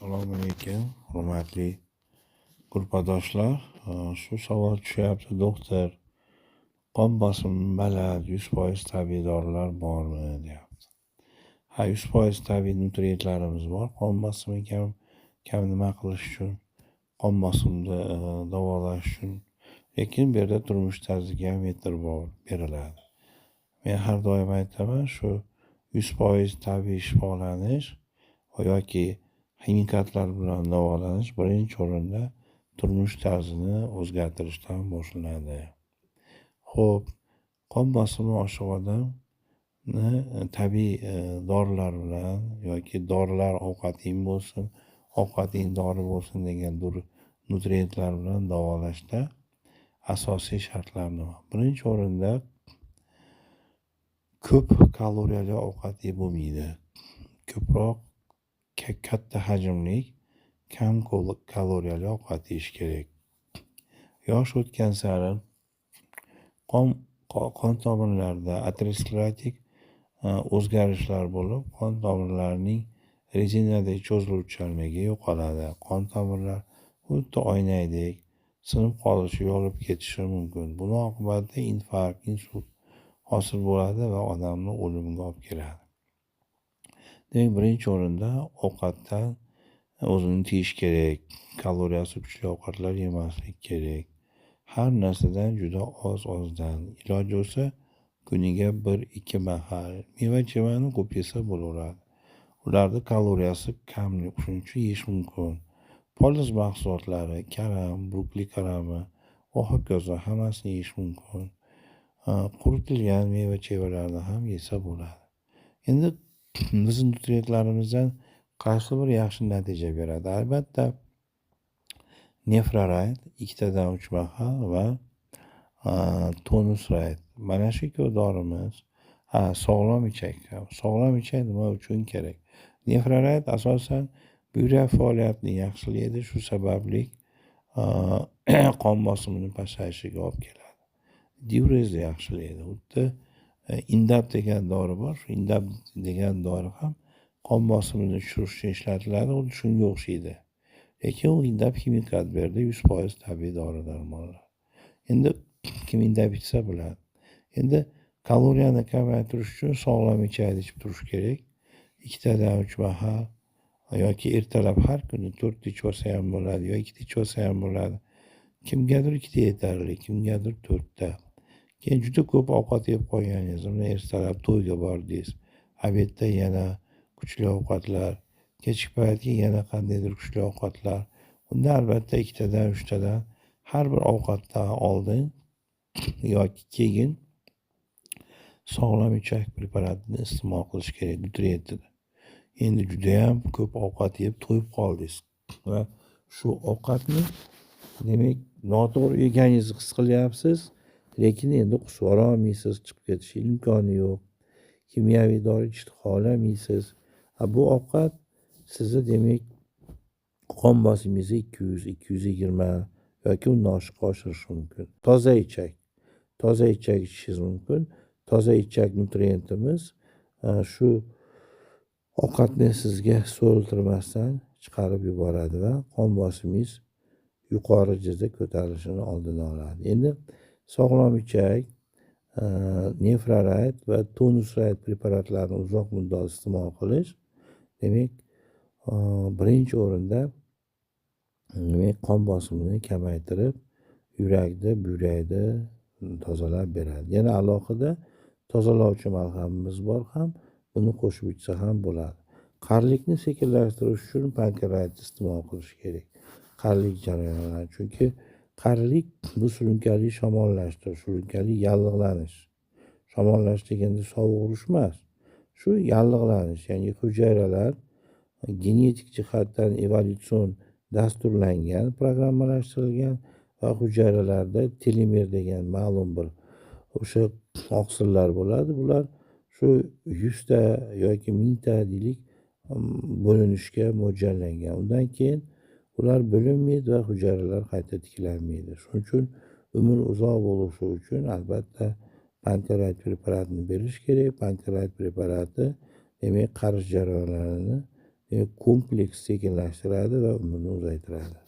Assalomu alaykum, hurmatli gruppadoshlar. Shu savol tushyapti, doktor, qon bosimi baland, 100% tabiiy dorilar bormi, deyapti. Ha, 100% tabiiy nutrientlarimiz bor. Qon bosimi kam nima qilish uchun, qon bosimini davolash uchun. Lekin bu yerda turmush tarziga ham e'tibor beriladi. Men har doim aytaman, shu 100% tabiiy shifolanish yoki ximikatlar bilan davolanish birinchi o'rinda turmush tarzini o'zgartirishdan boshlanadi. Xo'p, qon bosimi oshiq odamni tabiiy dorilar bilan yoki dorilar ovqating bo'lsin, ovqating dori bo'lsin degan nutrientlar bilan davolashda asosiy shartlar nima? Birinchi o'rinda ko'p kaloriyali ovqat yeb bo'lmaydi. Ko'proq katta hajmli, kam kaloriyali ovqat yeyish kerak. Yosh o'tgan sari qon tomirlarida aterosklerotik o'zgarishlar bo'lib, qon tomirlarining rezinadek cho'ziluvchanligi yo'qoladi. Qon tomirlar xuddi oynaydek sinib qolishi, yorilib ketishi mumkin. Buni oqibatida infarkt, insult hosil bo'ladi va odamni o'limga olib keladi. Demak, birinchi o'rinda ovqatdan o'zini tiyish kerak. Kaloriyasi kuchli ovqatlar yemaslik kerak. Har narsadan juda oz-ozdan, iloji bo'lsa kuniga 1-2 mahal meva-chevani ko'p yesa bo'laveradi. Ularni kaloriyasi kam, shuning uchun yeyish mumkin. Poliz mahsulotlari, karam, brukli karami va hokazo hammasini yeyish mumkin. Quritilgan meva-chevalarni ham yesa bo'ladi. Endi bizni nutrientlarimizdan qaysi biri yaxshi natija beradi? Albatta, Nefrorayt 2tadan 3 mahal va Tonusrayt. Mana shu ikkovi dorimiz. Ha, sog'lom ichak. Sog'lom ichak nima uchun kerak? Nefrorayt asosan buyrak faoliyatini yaxshilaydi, shu sababli qon bosimini pasayishiga olib keladi. Diurezni yaxshilaydi. Xuddi Indap degan dori bor. Shu Indap degan dori ham qon bosimini tushirish uchun ishlatiladi, xuddi shunga o'xshaydi. Lekin u Indap ximikat berdi, 100% tabiiy dori darmonlar. Endi kim Indap ichsa biladi. Endi kaloriyani kamaytirish uchun sog'lom ichakni ichib turish kerak. 2tadan 3 mahal yoki ertalab har kuni 4 ta ichib olsa ham bo'ladi, yo 2 ta ichib olsa ham bo'ladi. Kimgadir 2 ta yetarli, kimgadir 4 ta. Keyin juda ko'p ovqat yeb qo'yganingiz, mana ertalab to'yga bordingiz, obedda yana kuchli ovqatlar, kechki paytga yana qandaydir kuchli ovqatlar. Unda albatta 2tadan, 3tadan har bir ovqatdan oldin yoki keyin sog'lom ichak preparatini iste'mol qilish kerak, nutrientini. Endi judayam ko'p ovqat yeb to'yib qoldingiz va shu ovqatni demak noto'g'ri yeganingizni his qilyapsiz, lekin endi qusib yubora olmaysiz, chiqib ketish imkoni yo'q. Kimyoviy dori ichishni xohlamaysiz. Bu ovqat sizni demak qon bosimingizni 200, 220 yoki undan oshiq oshirishi mumkin. Toza ichak. Toza ichak ichishingiz mumkin. Toza ichak nutrientimiz shu ovqatni sizga so'ltirmasdan chiqarib yuboradi va qon bosimingiz yuqori jizda ko'tarilishini oldini oladi. Endi sog'lom ichak, Nefrorayt va Tonusrayt preparatlarini uzoq muddat iste'mol qilish demak birinchi o'rinda demak qon bosimini kamaytirib, yurakni, buyrakni tozalab beradi. Yana alohida tozalovchi malhamimiz bor ham, buni qo'shib ichsa ham bo'ladi. Qarilikni sekinlashtirish uchun Pankrayt iste'mol qilish kerak. Qarilik jarayonlari, chunki qarilik bu surunkali shamollashdir, surunkali yallig'lanish. Shamollash deganda sovuq urish emas. Shu yallig'lanish, ya'ni hujayralar genetik jihatdan evolyutsion dasturlangan, programmalashtirilgan va hujayralarda telomer degan ma'lum bir o'sha oqsillar bo'ladi. Bular shu 100 ta yoki 1000 ta deylik bo'linishga mo'ljallangan. Undan keyin ular bo'linmaydi va hujayralar qayta tiklanmaydi. Shuning uchun umr uzoq bo'lishi uchun albatta Pankrayt preparatini berish kerak. Pankrayt preparati demak qarish jarayonlarini Demak, kompleks sekinlashtiradi va umrni uzaytiradi.